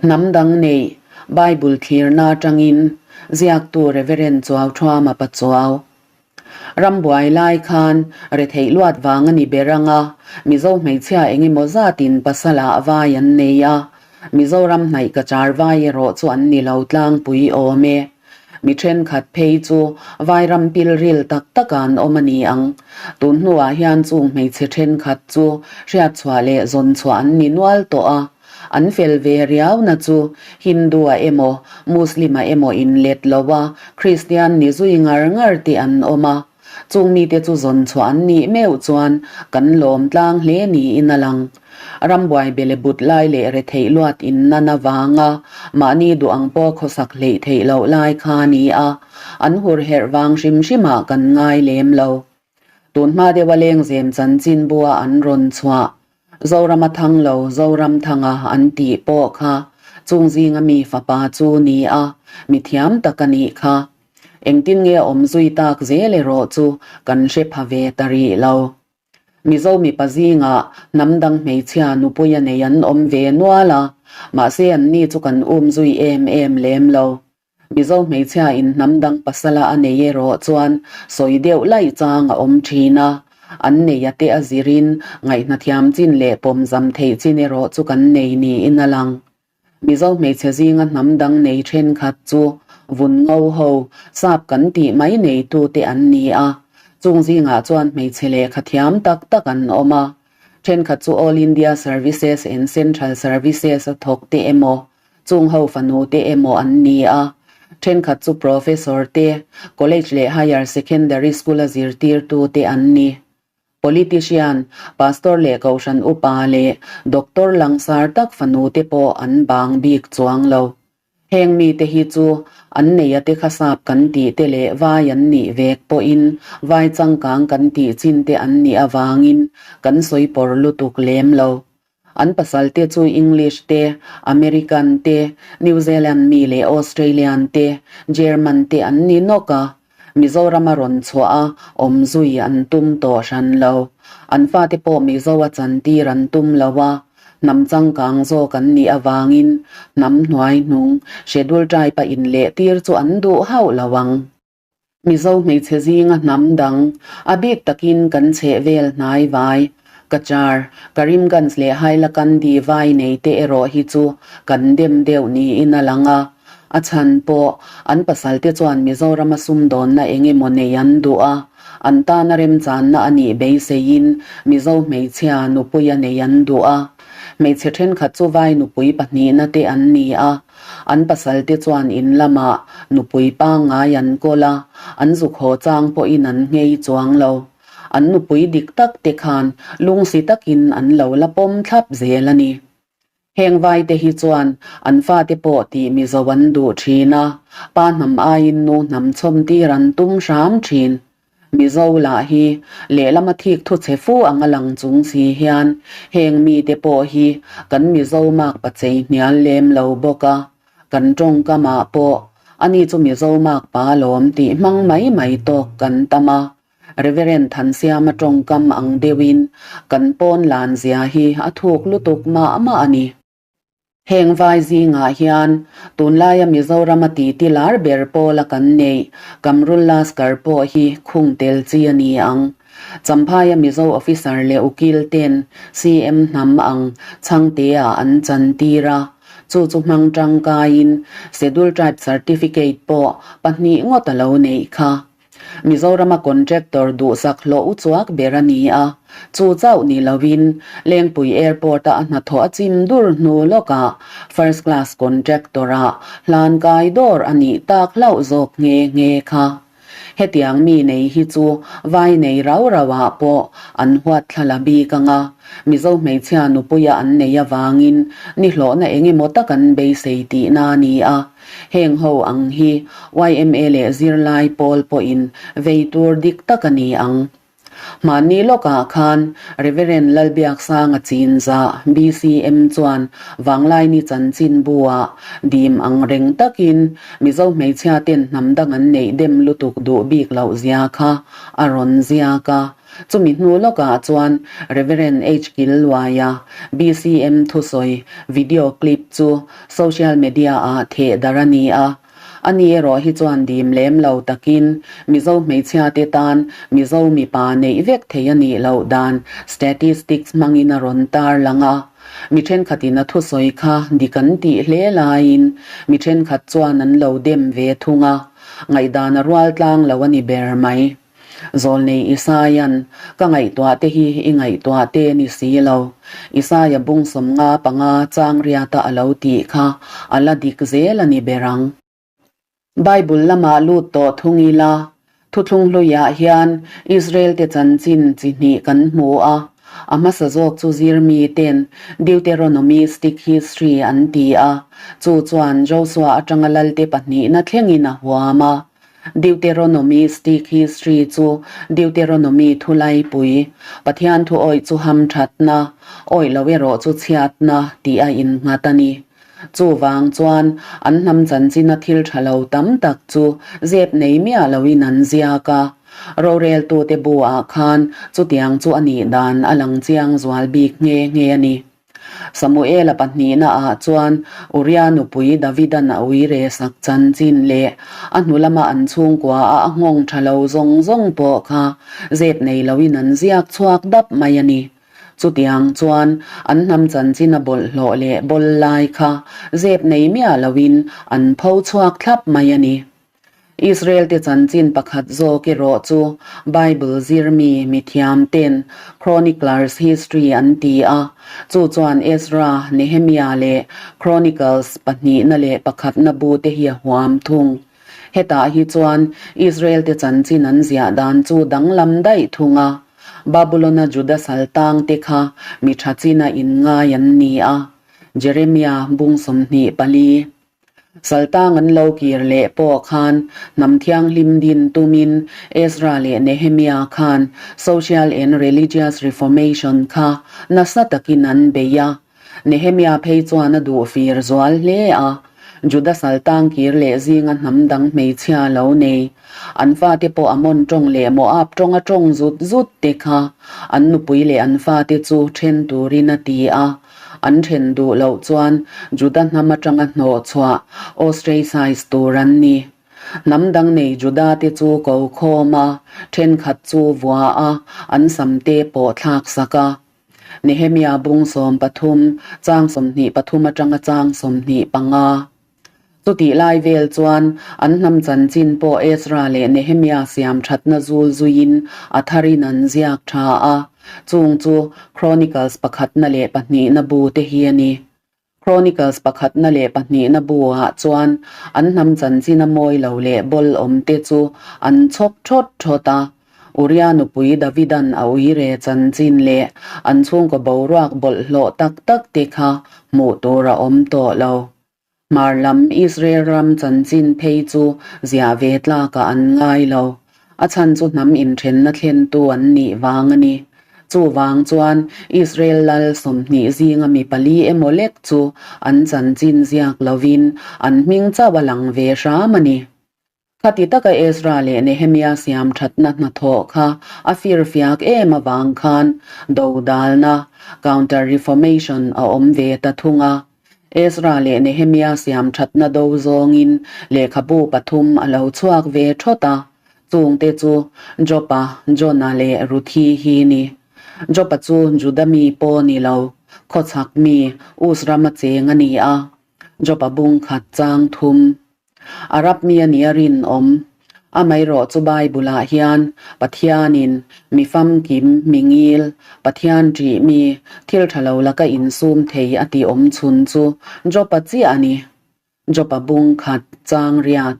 Hnam dang neih Bible thlirna atangin ziaktu Rev. Chuauthuama Pachuau. Rambuai lai khan retheih luat vang a ni ber ang a, Mizo hmeichhia eng emaw zatin pasala vai an nei a, Mizoram hnaih ka char vai erawh chu an ni lo tlangpui awm e. Mi thenkhat phei chu vairam pilril tak taka an awm a ni ang. Tun hnuah hian chung hmeichhe thenkhat chu hriatchhuah leh zawnchhuah an ni nual tawh a. An fel ve riauna chu Hindu-a emaw Muslim-a emaw inlet lo a, Kristian ni zui ngar ngar te an awm a. Chung mite chu zawn chhuah an nih meuh chuan kan lawm tlang hle niin a lang. Rambuai bele but lai leh retheih luat innan avanga mahni duh ang pawh khawsak hleih theih loh lai kha a ni a, an hur herh vang hrim hrimah kan ngai lem lo. Tun hma deuha lengzem chanchinbua an rawn chhuah Zorama thang lo Zoramthanga an tih pawh kha chung zinga mi fapa chu ni a, mithiam tak a nih kha. Engtin nge awm zui tak zel erawh chu kan hre pha ve ta rih lo. Mizo mipa zingah hnam dang hmeichhia nupuia nei an awm ve nual a, mahse anni chu kan um zui em em lem lo. Mizo hmeichhia in hnam dang pasala a nei erawh chuan sawi deuh laih chang a awm thin a, an neia te a zirin ngaihnathiam chin leh pawmzam theih chin erawh chu kan nei niin a lang. Mizo hmeichhe zinga hnam dang nei thenkhat chu vun ngo ho, sap kan tih mai neitute an ni a. Chung zingah chuan hmeichhe lehkha thiam tak tak an awm a. Thenkhat chu All India Services and Central Services a thawk te emaw, chung ho fanu te emaw an ni a. Thenkhat chu Professor te, College leh Higher Secondary School a zirtirtu te an ni. Politician, Pastor leh Kohhran upa leh Doctor langsar tak fanu te pawh an bang bik chuang lo. Heng mite hi chu an neia te kha sap kan tih te leh vai an nih vek pawhin vai changkang kan tih chin te an nih avangin kan sawi pawr lutuk lem lo. An pasal te chu English te, American te, New Zealand mi leh Australian te, German te an ni nawk a. Mizoram a rawn chhuah a, awm zui an tum tawh hran lo. An fate pawh Mizo a chantir an tum lo a, hnam changkang zawk an nih avangin hnam hnuai hnung Schedule Tribe a inlehtir chu an duh hauh lo ang. Mizo hmeichhe zinga hnam dang, a bik takin kan chheh vel hnai vai, Cachar, Karimganj leh Hailakandi vai nei te erawh hi chu kan dem deuh niin a lang a. A chhan pawh, an pasalte chuan Mizorama sumdawnna eng emaw nei an duh a, an tana remchanna a nih beiseiin Mizo hmeichhia nupuia nei an duh a. Hmeichhe thenkhat chu vai nupui pahnihna te an ni a. An pasalte chuan in lamah nupui pangngai an kawl a, an zuk haw chang pawhin an nghei chuang lo. An nupui dik tak te khan lungsi takin an lo la pawm thlap zel a ni. Heng vaite hi chuan an fate pawh tih Mizo an duh thin a, pa hnam aiin nu hnam chhawm tir an tum hram thin. Mizo lah hi lehlama thik thu chhe fu anga lang chung si hian heng mite pawh hi kan Mizo mak pachei hnial lem lo bawk a, kan tawngkamah pawh ani chu Mizo mak pa lawm tih hmang mai mai tawk kan tam a. Reverend Thansiama tawngkam ang deuhin kan pawn lan zia hi a thuk lutuk mah mah a ni. Heng vai zingah hian tunlaia Mizorama titi lar ber pawla kan neih Kamrul Laskar pawh hi khung tel chi a ni ang. Champhaia Mizo officer leh ukil ten CM hnam ang chhangte-ah an chantir a, chu chu hmang tangkaiin Schedule Tribe Certificate pawh pahnih ngawt a lo neih kha. Mizorama contractor duhsak hlawh u chuak ber a ni a, chu chauh ni lovin Lengpui Airport-a a hnathawh a chim dur hnu lawkah First Class Contractor-a hlan kai dawr a nih tak hlauh zawk nghe nghe kha. Hetiang mi nei hi chu vai nei rau rauah pawh an huat thla la bik ang a, Mizo hmeichhia nupuia an nei avangin nihlawhna eng emaw tak an beisei tihna a ni a. Heng ho ang hi yma leh zirlai pawl pawhin vei tur dik tak a ni ang. Hmanni lawkah khan Reverend Lalbiaksanga Chinzah, BCM, chuan Vanglaini chanchinbu-ah dim ang reng takin Mizo hmeichhia ten hnam dang an neih dem lutuk duh bik loh zia kha a rawn ziak a. Chumi hnu lawkah chuan Reverend H. Killuaia BCM thusawi video clip chu social media-ah theh darh a ni a. Ani erawh hi chuan dim lem lo takin Mizo hmeichhiate tan Mizo mipa neih vek thei a nih loh dan statistics hmangin a rawn tarlang a. Mi thenkhatin a thusawi kha dik an tih hle laiin mi thenkhat chuan an lo dem ve thung a, ngaihdan a rual tlang lo a ni ber mai. Zawlnei Isaia'n, Ka ngaihtuah te hi i ngaihtuah te ni si lo. Isaia bung 55 chang riata a lo tih kha a la dik zel a ni ber ang. Bible lamah lut tawh thung ila, Thuthlung hluiah hian Israel-te chanchin chi hnih kan hmu a, a hmasa zawk chu zirmi ten Deuteronomistic history an ti a, chu chuan Josua atanga lalte pahnihna thlengin a huam a. Deuteronomistic history chu Deuteronomy thulaipui, Pathian thu awih chu hamthatna, awih lo erawh chu chhiatna tih a innghat a ni. Chuvang chuan an hnam chanchina thil tha lo tam tak chu zep nei miah loin an ziak a. Roreltute bu-ah khan chutiang chu a nih dan a lang chiang zual bik nghe nghe a ni. Samuela pahnihna-ah chuan Uria nupui Davidan a uire sak chanchin leh a hnu lama an chhungkua a a nghawng tha lo zawng zawng pawh kha zep nei loin an ziak chhuak dap mai a ni. Chutiang chuan an hnam chanchin a bawlhhlawh leh bawl lai kha zep nei miah loin an pho chhuak thlap mai a ni. Israel-te chanchin pakhat zawk erawh chu Bible zirmi mithiam ten Chroniclers History an ti a, chu chuan Ezra, Nehemia leh Chronicles pahnihna leh pakhatna bu te hi a huam thung. Hetah hi chuan Israel-te chanchin an ziah dan chu danglam daih thung a. Babulon-a Juda sal tangte kha mi tha china inngai an ni a, Jeremia bung 24. Sal tang an lo kir leh pawh khan hnam thianghlim din tumin Ezra leh Nehemia khan social and religious reformation kha nasa takin an bei a. Nehemia phei chuan a duh fir zual hle a, Juda sal tang kir leh zinga hnam dang hmeichhia lo nei. An fate pawh Ammon tawng leh Moab tawnga tawng zut zut te kha an nupui leh an fate chu then turin a ti a. An then duh loh chuan Juda hnam atanga hnawh chhuah, ostracize, tur an ni. Hnam dang nei Juda te chu ko khawm a, thenkhat chu vua a, an sam te pawh thlak sak a. Nehemia bung 13, chang 23 atanga chang 25. Chutih lai vel chuan an hnam chanchin pawh Ezra leh Nehemia siam thatna zul zuiin a tharin an ziak tha a, chung chu Chronicles pakhatna leh pahnihna bu te hi a ni. Chronicles pakhatna leh pahnihna bu-ah chuan an hnam chanchina mawi lo leh bawl awm te chu an chhawk thawt thawt a. Uria nupui Davidan a uire chanchin leh an chhungkaw boruak bawlhhlawh tak tak te kha hmuh tur a awm tawh lo. Hmar lam Israel ram chanchin phei chu ziah ve tlakah an ngai lo. A chhan chu hnam inthenna thlentu an nih vang a ni. Chuvang chuan Israel lal 20 zinga mi pali emaw lek chu an chanchin ziak lovin an hming chauh a lang ve hram a ni. Khati taka Ezra leh Nehemia siam thatna hnathawh kha a firfiak em avang khan dodalna, counter-reformation, a awm ve ta thung a. Ezra leh Nehemia siam thatna do zawngin lehkhabu pathum a lo chhuak ve thawt a, chungte chu Jopa, Jona leh Ruthi hi ni. Jopa chu Juda mi pawh ni lo, khawchhak mi, Uz rama cheng a ni a. Jopa bung khat chang thum. Arab mi a nih a rinawm. Amaherawh chu Bible-ah hian Pathianin mi famkim, mi ngil, Pathian ṭih mi, thil ṭha lo laka insum thei a tih awm chhun chu Jopa chiah a ni. Jopa bung khat chang riat.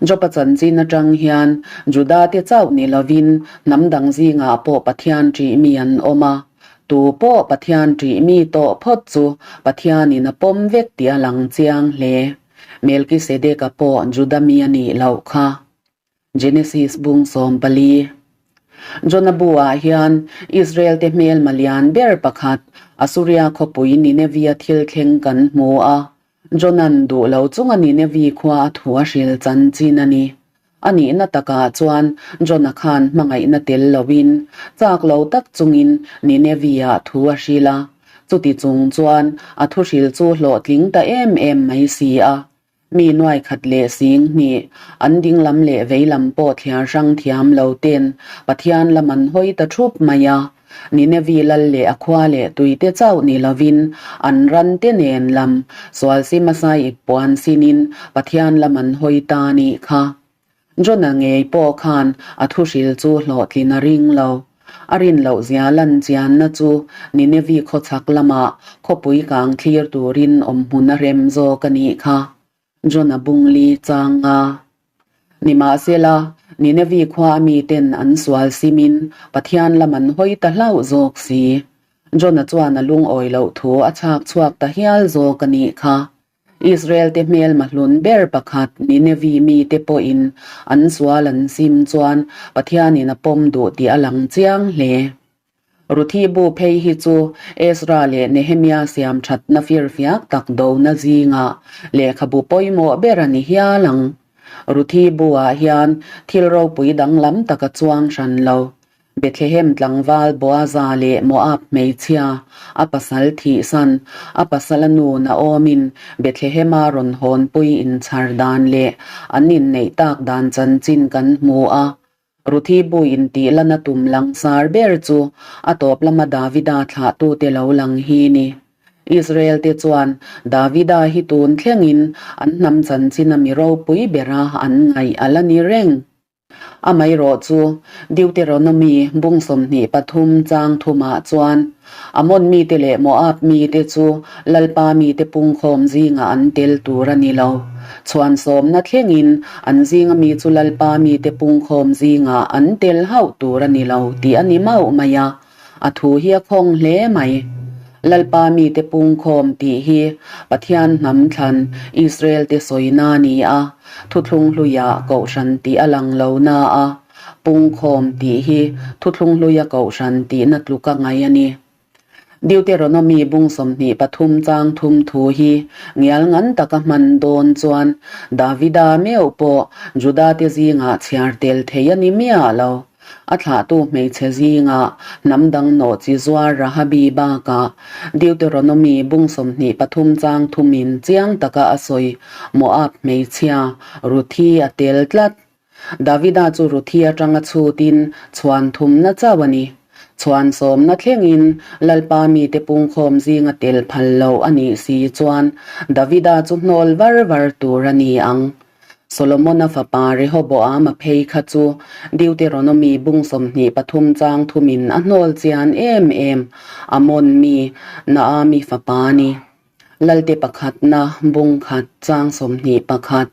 Jopa chanchin aṭang hian Juda-te chauh ni lovin hnam dang zingah pawh Pathian ṭih mi an awm a. Tu pawh Pathian ṭih mi tawh phawt chu Pathianin a pawm vek tih a lang chiang hle. Melkisedeka pawh Juda mi a nih loh kha. Genesis bung 14. Jona bu-ah hian Israel-te hmelma lian ber pakhat Asuria khawpui Nineveh-a thil thleng kan hmu a. Jona'n duh lo chunga Nineveh khua a thu a hril chanchin a ni. A nihna takah chuan Jona khan hmangaihna tel loin, chak lo tak chungin Ninevi-ah thu a hrilh a. Chuti chung chuan a thuhril chu hlawhtling ta em em mai si a. Mi nuai khat leh sing hnih, an dinglam leh veilam pawh thliar hrang thiam lo ten Pathian lam an hawi ta thup mai a. Ninevi lal leh a khua leh tuite chauh ni lovin an ran te nen lam sual si hmasa ip puan sinin Pathian lam an hawi ta nih kha. Jona ngei pawh khan a thuhril chu hlawhtlin a ring lo. A rin loh zia lan chianna chu Ninevi khawchhak lamah khawpui kang thlir turin awmhmun a rem zawk a nih kha. Jona bungli chang nga. Nimahsela, Ninevi khua a miten an sual simin Pathian lam an hawi ta hlauh zawk si. Jona chuan a lungawi loh thu a chhak chhuak ta hial zawk a nih kha. Israel-te hmelma hlun ber pakhat Ninevi mite pawhin an sual an sim chuan Pathianin a pawm duh tih a lang chiang hle. Ruthi bu phei hi chu Ezra leh Nehemia siam thatna firfiak tak dona zingah lehkhabu pawimawh ber a ni hial ang. Ruthi bu-ah hian thil ropui danglam tak a chuang hran lo. Bethlehem tlangval Boaza leh Moab hmeichhia, a pasal thihsan, a pasala nu Naomin Bethlehema rawn hawnpui inchhar dan leh an inneih tak dan chanchin kan hmu a. Ruthi bu intih lana tum langsar ber chu a tawp lama Davida thlahtute lo lang hi ni. Israel-te chuan Davida hi tun thlengin an hnam chanchina mi ropui bera an ngaih a la ni reng. Amaherawh chu Deuteronomy bung 23 chang thumah chuan Amon mite leh Moab mite chu Lalpa mite pungkhawm zingah an tel tur a ni lo. Chhuan sawmna thlengin an zinga mi chu Lalpa mite pungkhawm zingah an tel hauh tur a ni lo tih a ni mauh mai a, a thu hi a khawng hle mai. Lalpa mite pungkhawm tih hi Pathian hnam thlan Israel te sawina a ni a, thuthlung hluiah kohhran tih a lang lo na a, Pungkhawm tih hi thuthlung hluia kohhran tihna tluka ngai a ni. Deuteronomy bung 23 chang thum thu hi ngial ngan taka hman dawn chuan Davida meuh pawh Judate zingah chhiar tel thei a ni miah lo. A thlahtu hmeichhe zingah hnam dang nawh chi zuar Rahabi bakah Deuteronomy bung 23 chang thumin chiang taka a sawi Moab hmeichhia Ruthi a tel tlat. Davida chu Ruthi atanga chhutin chhuan thumna chauh a ni. Chhuan sawmna thlengin Lalpa mite pungkhawm zinga tel phal lo a nih si chuan Davida chu hnawl var var tur a ni ang. Solomona fapa Rehoboama phei kha chu Deuteronomy bung 23 chang thumin a hnawl chian em em, Amon mi Naami fapa a ni. Lalte pakhatna bung khat chang 21.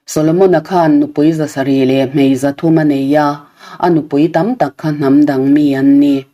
Solomona khan nupui zasarih leh hmei zathum a nei a, a nupui tam tak kha hnam dang mi an ni.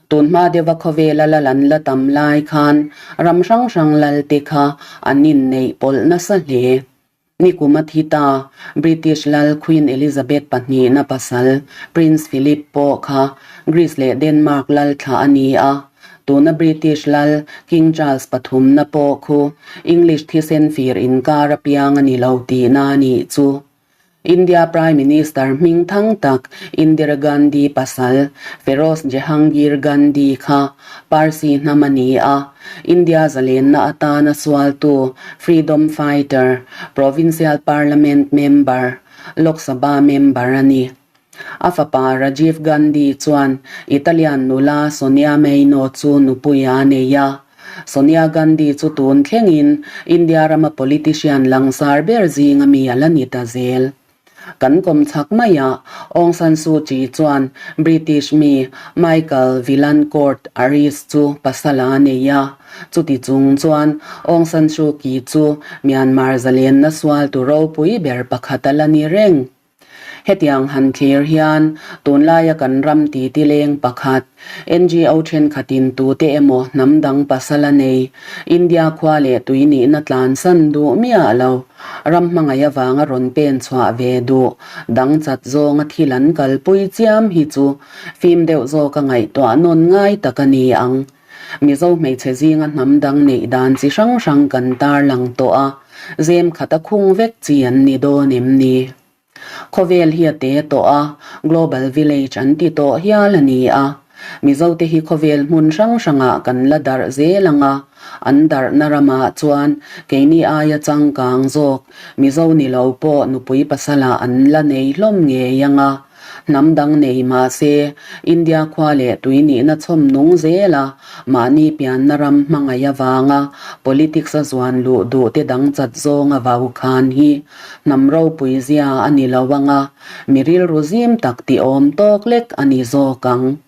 Tun hma deuha khawvela lal an la tam lai khan ram hrang hrang lalte kha an inneih pawlh nasa hle. Nikum a thi ta, British lal Queen Elizabeth pahnihna pasal Prince Philip pawh kha Greece leh Denmark lal thlah a ni a. Tuna British lal King Charles pathumna pawh khu English thisen fir inkar a piang a ni lo tihna a nih chu. India Prime Minister hming thang tak Indira Gandhi pasal Feroz Jehangir Gandhi kha Parsi hnam a ni a, India zalenna atana sualtu Freedom Fighter, Provincial Parliament Member, Lok Sabha Member a ni. A fapa Rajiv Gandhi chuan Italian nula Sonia Maino chu nupui a nei a. Sonia Gandhi chu tun thlengin India rama politician langsar ber zinga mi a la ni ta zel. Kan kawm chhak maiah Aung San Suu Kyi chuan British mi Michael Villancourt Aris chu pasal a nei a. Chuti chung chuan Aung San Suu Kyi chu Myanmar zalenna sualtu ropui ber pakhat a la ni reng. Hetiang han thlir hian tunlaia kan ram titi leng pakhat, NGO thenkhatin tute emaw hnam dang pasal a nei, India khua leh tui nihna tlansan duh miah lo, ram hmangaih avanga rawn pen chhuah ve duh, dang chat zawnga thil an kalpui chiam hi chu fim deuh zawka ngaihtuah nawn ngai tak a ni ang. Mizo hmeichhe zinga hnam dang neih dan chi hrang hrang kan tarlang tawh a, zem khat a khung vek chi an ni dawn em ni? Khawvel hi a te tawh a, Global Village an ti tawh hial a ni a. Mizote hi khawvel hmun hrang hrangah kan la darh zel ang a, an darhna ramah chuan keini aia changkang zawk Mizo ni lo pawh nupui pasalah an la nei hlawm ngei ang a. Hnam dang nei mah se, India khua leh tui nihna chhawm nung zel a, mahni pianna ram hmangaih avanga politics a zuan luh duh te dang chat zawng a vau khan hi hnam ropui zia a ni lo ang a, mi rilru zim tak tih awm tawk lek a ni zawk ang.